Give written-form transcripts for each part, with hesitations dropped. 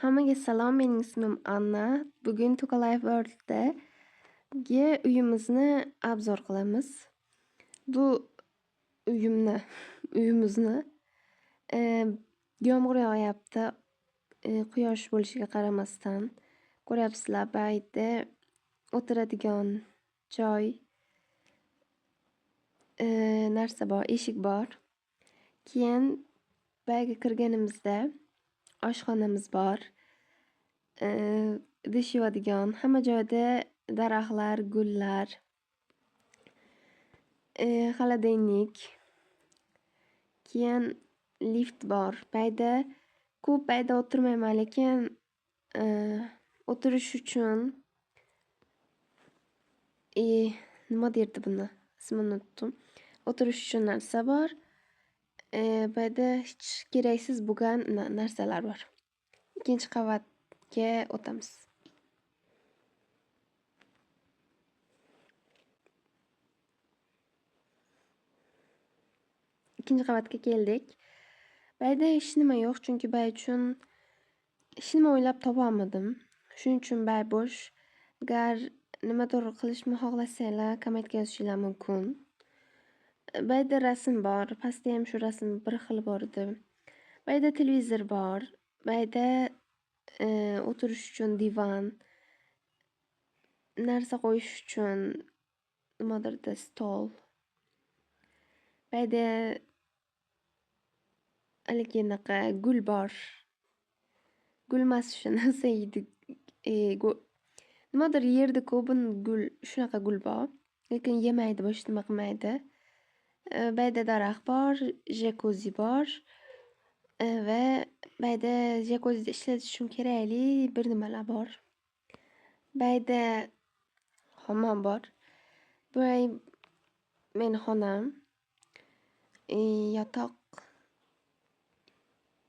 Hammaga salom, mening ismim Anna. Bugun To'kalife Worlddagi uyimizni obzor qilamiz. Bu uyimni uyimizni yomg'ir yog'ayapti quyosh bo'lishiga qaramasdan. Ko'ryapsizlar bu yerda o'tiradigan joy narsa bor eshik bor. Keyin buyoqqa kirganimizda oshxonamiz bor. Idish yuvadigan hamma joyda daraxtlar gullar xolodilnik keyin lift bor. Bu yerda ko'p bu yerda o'tirmayman lekin o'tirish uchun nima derdi buni ismini unutdim. O'tirish uchun narsa bor. Bu yerda hech keraksiz bo'lgan narsalar bor. Ikkinchi qavatga o'tamiz. Ikkinchi qavatga keldik. Bu yerda hech nima yo'q chunki bu uchun hech nima o'ylab topolmadim. Shuning uchun bu bo'sh. Agar nimadir qilishni xohlasanglar kommentga yozishinglar mumkin. Bu yerda rasm bor. Pastdayam shu rasm bir xili bor edi. Bu yerda televizor bor. Bu yerda o'tirish uchun divan, narsa qo'yish uchun nimadirda stol. Bu yerda haligi anaqa gul bor. Gulmas o'sha narsa nimadir yerdiku buni gul shunaqa gul bor. Lekin yemaydi bu hech nima qilmaydi. Bu yerda daraxt bor, jakuzi bor va bu yerda jakuzida ishlatish uchun kerakli bir nimalar bor. Bu yerda hammom bor. Bu meni xonam yotoq.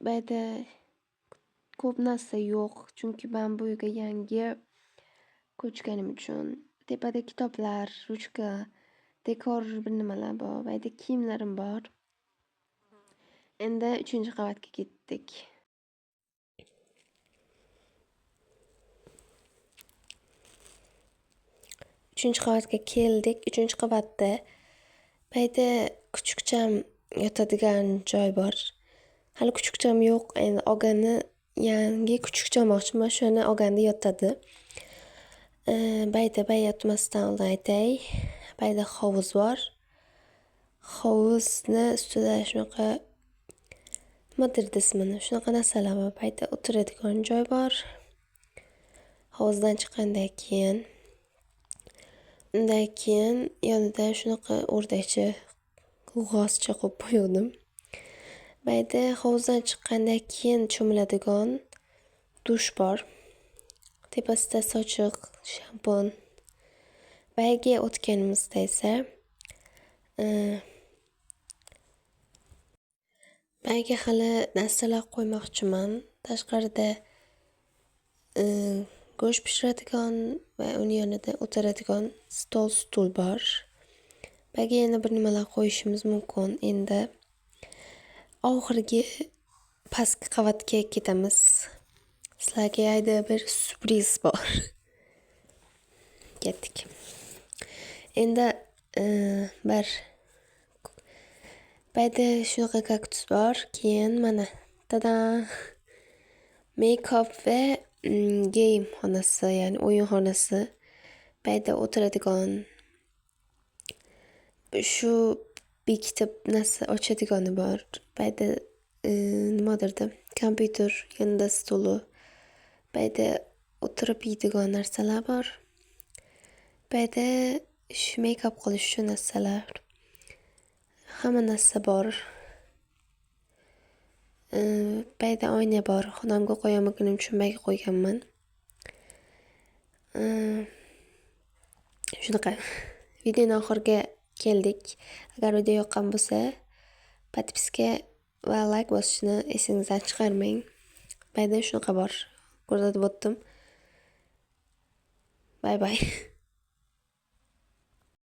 Bu yerda ko'p narsa yo'q chunki man bu uyga yangi ko'chganim uchun. Tepada kitoblar, ruchka, dekor bir nimalar bor. Bu yerda kiyimlarim bor. Endi uchinchi qavatga ketdik. Uchinchi qavatga keldik. Uchinchi qavatda bu yerda kuchukcham yotadigan joy bor. Hali kuchukcham yo'q. Endi olgani yangi kuchukcha olmoqchiman. O'shani olganda yotadi. Bu yerda bu yotmasdan oldin aytay. Bu yerda hovuz bor. Hovuzni ustida shunaqa nima derdi ismini shunaqa narsalar bor. Bu yerda o'tiradigan joy bor. Hovuzdan chiqqandan keyin undan keyin yonida shunaqa o'rdakcha g'ozcha qo'yib qo'yuvdim. Bu yerda hovuzdan chiqqandan keyin cho'miladigan dush bor. Tepasida sochiq, shampun. Bu yerga o'tganimizda esa bu yerga hali narsalar qo'ymoqchiman. Tashqarida go'sht pishiradigan va uni yonida o'tiradigan stol stul bor. Bu yerga yana bir nimalar qo'yishimiz mumkin. Endi oxirgi pastki qavatga ketamiz. Sizlarga yerda bir syurpriz bor. Ketdik. Endi bir bu yerda shunaqa kaktus bor. Keyin mana tadan makeup va game xonasi ya'ni o'yin xonasi. Bu yerda o'tiradigan shu bekitib narsa ochadigani bor. Bu yerda nima derdi kompyuter yonida stuli. Bu yerda o'tirib yeydigan narsalar bor. Bu yerda shu makeup qilish uchun narsalar. Hamma narsa bor. Bu yerda oyna bor. Xonamga qo'yolmaganim uchun bu yerga qo'yganman. Shunaqa. Videoni oxiriga keldik. Agar video yoqqan bo'lsa, podpiska va layk bosishni esingizdan chiqarmang. Bu yerda shunaqa bor. Ko'rsatib o'tdim. Bye bye.